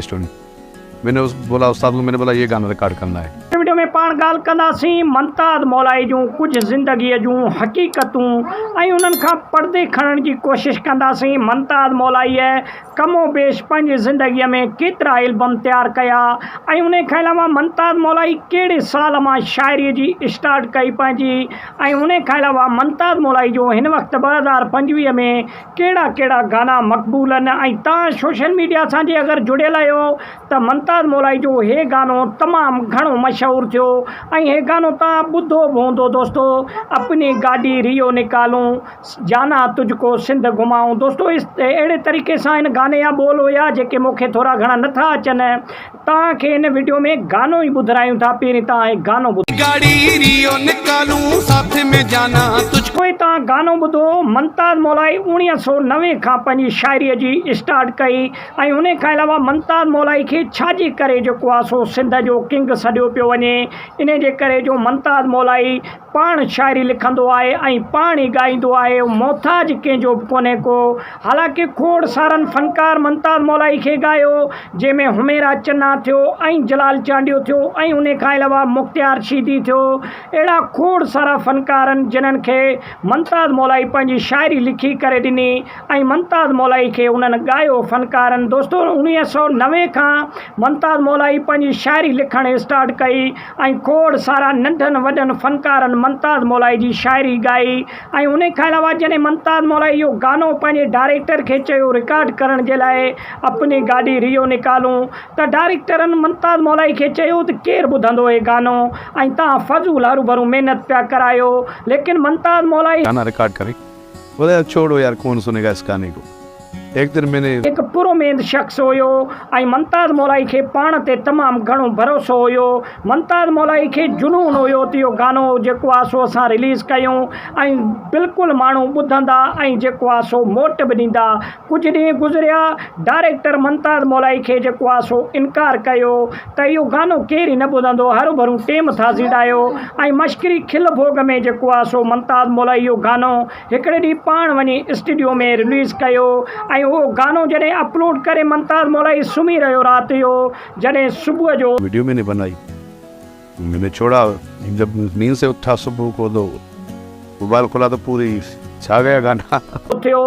Story मैंने उस बोला उस्ताद को मैंने बोला ये गाना रिकॉर्ड करना है। هن وڊيو ۾ پاڻ ڳالهه ڪنداسين ممتاز مولائي جون ڪجهه زندگيء جون حقيقتون ۽ انهن کان پردي کڻڻ جي ڪوشش ڪنداسين ممتاز مولائيء ڪم و بيش پنهنجي زندگيء ۾ ڪيترا البم تيار ڪيا ۽ انهي کان علاوه ممتاز مولائي ڪهڙي سال مان شاعريء جي اسٽارٽ ڪئي پنهنجي ۽ انهي کان علاوه ممتاز مولائي جو هن وقت 2025 ۾ ڪهڙا ڪهڙا گانا مقبول آهن ۽ توهان سوشل ميڊيا سان جي اگر جڙيل آهيو ته ممتاز مولائي جو هي گانو تمام گهڻو مشهور ٿيو ۽ هي گانو توهان ٻڌو به هوندو دوستو اپني گاڏي ريو نڪالون جانا تجھ ڪو سنڌ گهمائون دوستو اهڙي طريقي سان هن گاني جا ٻول هيا جيڪي مونکي ٿورا گهڻا نٿا اچن توهان کي هن وڊيو ۾ گانو ئي ٻڌرايون ٿا پهرين توهان هي گانو ٻڌو. گاڙي ريو نڪالون ساٿ ۾ جانا تجھ پوء توهان گانو ٻڌو. ممتاز مولائي 1990 کان پنهنجي شاعري جي اسٽارٽ ڪئي ۽ انهي کان علاوه ممتاز مولائي کي ڇا جي ڪري جيڪو آ سو سنڌ جو ڪنگ سڏيو پيو وڃي انهي جي ڪري جو ممتاز مولائي پاڻ شاعري لکندو آهي ۽ پاڻ ئي ڳائيندو آهي، محتاج ڪنهن جو به ڪونهي ڪو. حالانڪه کوڙ سارن فنڪار ممتاز مولائي کي ڳايو، جنهن ۾ حميرا چنا ٿيو ۽ جلال چانڊيو ٿيو ۽ انهي کان علاوه مختيار شيدي ٿيو. اهڙا کوڙ سارا فنڪارن جنھن کي ممتاز مولائي پنهنجي شاعري لکي ڪري ڏني ۽ ممتاز مولائي کي انهن ڳايو فنڪارن دوستو 1990 کان ممتاز مولائي پنهنجي شاعري لکڻ اسٽارٽ ڪئي ۽ کوڙ سارا ننڍن وڏن فنڪارن ممتاز مولائي جي شاعري ڳائي ۽ انهي کان علاوه جڏهن ممتاز مولائي اهو گانو پنهنجي ڊائريڪٽر کي چيو رڪارڊ ڪرڻ جي لاء اپني گاڏي ريو نڪالون ته ڊائريڪٽرن ممتاز مولائي کي چيو ته ڪير ٻڌندو هي گانو ۽ توهان فضول هروڀرو محنت پيا ڪرايو ليڪن ممتاز مولائي. گانا رڪارڊ ڪري بولي ڇوڙو يار ڪون سنيگا اس گاني ڪو. ايڪ دن مين ني. هڪ پراميد شخص هيو ۽ ممتاز مولائي کي پاڻ تي تمام گهڻو ڀروسو هيو. ممتاز مولائي کي جنون هيو ته اهو گانو جيڪو آهي سو اسان رليز ڪيون ۽ بلڪل ماڻهو ٻڌندا ۽ جيڪو آهي سو موٽ به ڏيندا. ڪجهه ڏينهن گذريا ڊائريڪٽر ممتاز مولائي کي جيڪو آهي سو انڪار ڪيو ته اهو گانو ڪير ئي نه ٻڌندو هروڀرو ٽيم ٿا زيڙايو ۽ مشڪري کل ڀوڳ ۾ جيڪو آهي سو ممتاز مولائي اهو گانو هڪڙي ڏينهن پاڻ وڃي اسٽوڊيو ۾ رليز ڪيو ۽ اهو گانو جڏهن اپلوڊ ڪري ممتاز مولائي سمهي رهيو رات جو جڏهن صبح جو. وڊيو مين ني بنائي مين ني ڇوڙا جب نيند سي اٺا صبح ڪو تو موبائل کولا تو پوري ڇا گيا گانا. اٿيو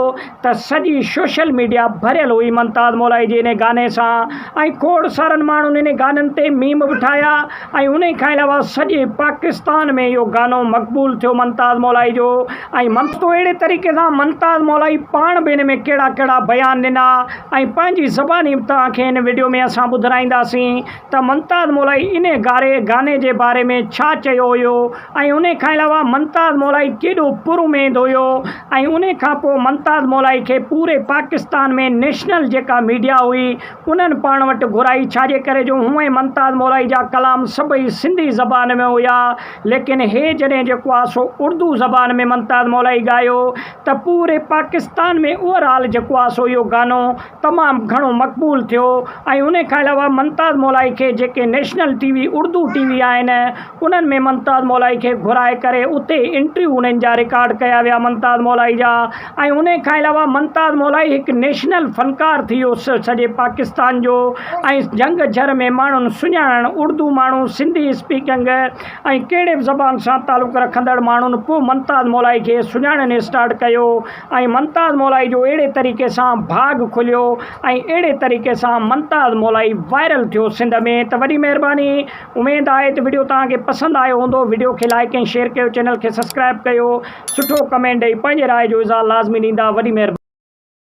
ته سڄي سوشل ميڊيا ڀريل هئي ممتاز مولائي جي انهي گاني سان ۽ کوڙ سارن ماڻهن انهي گانن تي ميم به ٺاهيا ۽ انهي کان علاوه سڄي پاڪستان ۾ اهو گانو مقبول ٿيو ممتاز مولائي جو ۽ تو اهڙي طريقي سان ممتاز مولائي پاڻ به ان ۾ ڪهڙا ڪهڙا بيان ڏنا ۽ پنهنجي زباني به توهان کي هن وڊيو ۾ اسان ٻڌرائينداسين ته ممتاز مولائي انهي گاري گاني جي باري ۾ ڇا چيو هيو ۽ انهي کان علاوه ممتاز مولائي ڪيڏو پر اميد هيو ۽ انهي کان پوء ممتاز مولائي کي پوري پاڪستان ۾ نيشنل جيڪا ميڊيا هئي انهن پاڻ وٽ گهرائي، ڇاجي ڪري جو هونئن ممتاز مولائي جا ڪلام سڀئي سنڌي زبان ۾ هيا، ليڪن هي جڏهن جيڪو آ سو اردو زبان ۾ ممتاز مولائي ڳايو ته پوري پاڪستان ۾ اوور آل جيڪو آ سو اهو گانو تمام گهڻو مقبول ٿيو ۽ انهي کان علاوه ممتاز مولائي کي جيڪي national T V Urdu T V آهن انهن ۾ ممتاز مولائي کي گهرائي ڪري اتي انٽرويو انهن جا رڪارڊ ڪيا ويا ممتاز مولائي جا ۽ انهي کان علاوه ممتاز مولائي هڪ نيشنل فنڪار ٿي ويو سڄي پاڪستان جو ۽ جهنگ جھر ۾ ماڻهن سڃاڻڻ اردو ماڻهو سنڌي اسپيڪنگ ۽ ڪهڙي به زبان سان تعلق رکندڙ ماڻهن پوء ممتاز مولائي کي سڃاڻڻ اسٽارٽ ڪيو ۽ ممتاز مولائي جو اهڙي طريقي سان ڀاڳ کليو ۽ اهڙي طريقي سان ممتاز مولائي وائرل ٿيو سنڌ ۾ ته وڏي مهرباني اميد آهي ته وڊيو توهان کي پسند آيو هوندو وڊيو کي لائڪ ۽ شيئر ڪيو چينل کي سبسڪرائب ڪيو سٺو ڪمينٽ ڏئي پنهنجي راء جو اظهار لازمي ڏيندا وڏي مهرباني.